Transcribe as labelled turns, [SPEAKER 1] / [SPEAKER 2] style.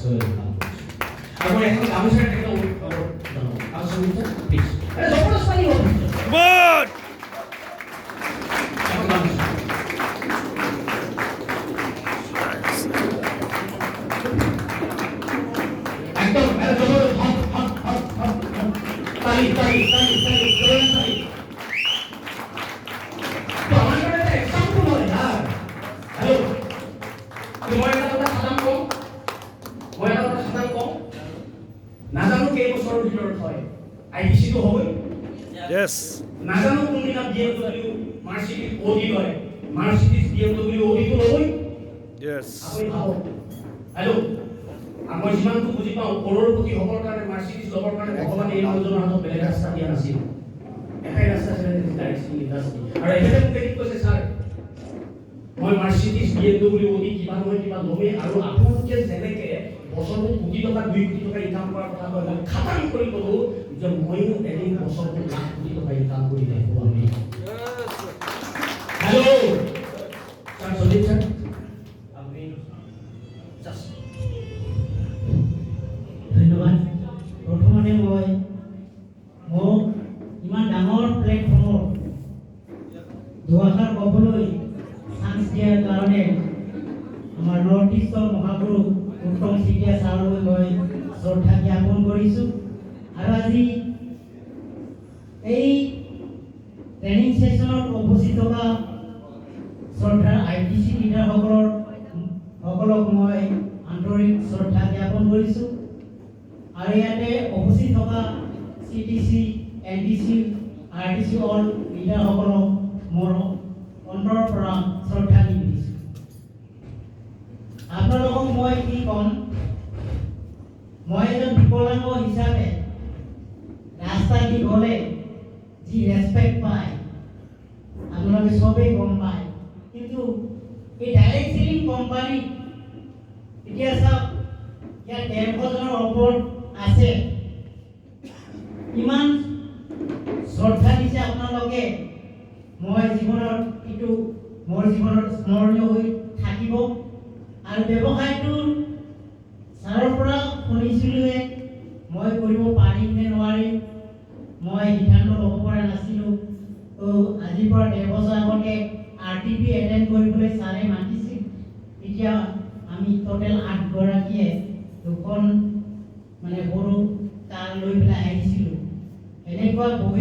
[SPEAKER 1] Excellent কাম কৰিছে। আৰু মই এখন গামোচাৰে তেখেতক জনাব। গামোচা প্লিজ। জবৰদস্ত তালি হ'ব।
[SPEAKER 2] Good!
[SPEAKER 1] এখন গামোচা। একদম জবৰদস্ত, হক হক হক হক হক। তালি তালি তালি তালি, জবৰদস্ত তালি। তো আমাৰ কাৰণে এটা এক্সাম্পল হয় ইয়াৰ। হেল্ল', মই এটা কথা খাটাং কওঁ, মই এটা কথা খাটাং কওঁ, নাজানো কেইবছৰৰ ভিতৰত হয়, আইটিচিটো হ'বই।
[SPEAKER 2] Yes.
[SPEAKER 1] নাজানো কোনদিনা বিএমডব্লিউ, মাৰ্চিডিজ, অডি লয়। মাৰ্চিডিজ, বিএমডব্লিউ, অডিটো ল'বই।
[SPEAKER 2] Yes.
[SPEAKER 1] আপুনি ভাবক। হেল্ল', আৰু মই যিমানটো বুজি পাওঁ, কৰোৰপতি হ'বৰ কাৰণে, মাৰ্চিডিজ ল'বৰ কাৰণে ভগৱানে এই মানুহজনৰ হাতত বেলেগ ৰাস্তা দিয়া নাছিল। এটাই ৰাস্তা আছিলে, ডাইৰেক্ট ইণ্ডাষ্ট্ৰি। আৰু এখেতে মোক এদিন কৈছে, "ছাৰ, মই মাৰ্চিডিজ, বিএমডব্লিউ, অডি কিবা নহয় কিবা ল'মেই। আৰু আপোনালোকে যেনেকে বছৰটোত কোটি টকা, 2 কোটি টকা ইনকাম কৰাৰ কথা কয়, মই খাটাং কৰি ক'লো যে ময়ো এদিন বছৰটোত লাখ কোটি টকা ইনকাম কৰি দেখুৱামেই।" হেল্ল' ছাৰ, সঞ্জীৱ ছাৰ, আপুনি জাষ্ট
[SPEAKER 3] ধন্যবাদ। প্ৰথমতে মই মোক ইমান ডাঙৰ প্লেটফৰ্মত দুআষাৰ ক'বলৈ চান্স দিয়াৰ কাৰণে আমাৰ নৰ্থ ইষ্টৰ মহাগুৰু উত্তম চেতিয়া ছাৰলৈ মই শ্ৰদ্ধা জ্ঞাপন কৰিছোঁ। আৰু আজি এই ট্ৰেইনিং ছেশ্যনত উপস্থিত থকা শ্ৰদ্ধাৰ আইটিচি লিডাৰসকলক মই আন্তৰিক শ্ৰদ্ধা জ্ঞাপন কৰিছোঁ। আৰু ইয়াতে উপস্থিত থকা চিটিচি, এনটিচি, আৰটিচি, অল লিডাৰসকলক মোৰ অন্তৰৰ পৰা শ্ৰদ্ধা নিবেদিছোঁ। আপোনালোকক মই কি ক'ম, মই এজন বিকলাংগ হিচাপে ৰাস্তা দি গ'লে যি ৰেচপেক্ট পায়, আপোনালোকে চবেই গম পায়। কিন্তু এই ডাইৰেক্ট চেলিং কোম্পানী, এতিয়া চাওক, ইয়াত 150 জনৰ ওপৰত আছে। ইমান শ্ৰদ্ধা দিছে আপোনালোকে, মই জীৱনত এইটো মোৰ জীৱনত স্মৰণীয় হৈ থাকিব। আৰু ব্যৱসায়টোৰ ছাৰৰ পৰা শুনিছিলোঁহে, মই কৰিব পাৰিম নে নোৱাৰিম মই সিদ্ধান্ত ল'ব পৰা নাছিলোঁ। তো আজিৰ পৰা 1.5 বছৰ আগতে আৰটিপি এটেণ্ড কৰিবলৈ ছাৰে মাতিছিল। তেতিয়া আমি টোটেল আঠগৰাকীয়ে দুখন মানে সৰু কাৰ লৈ পেলাই আহিছিলোঁ। এনেকুৱা বহি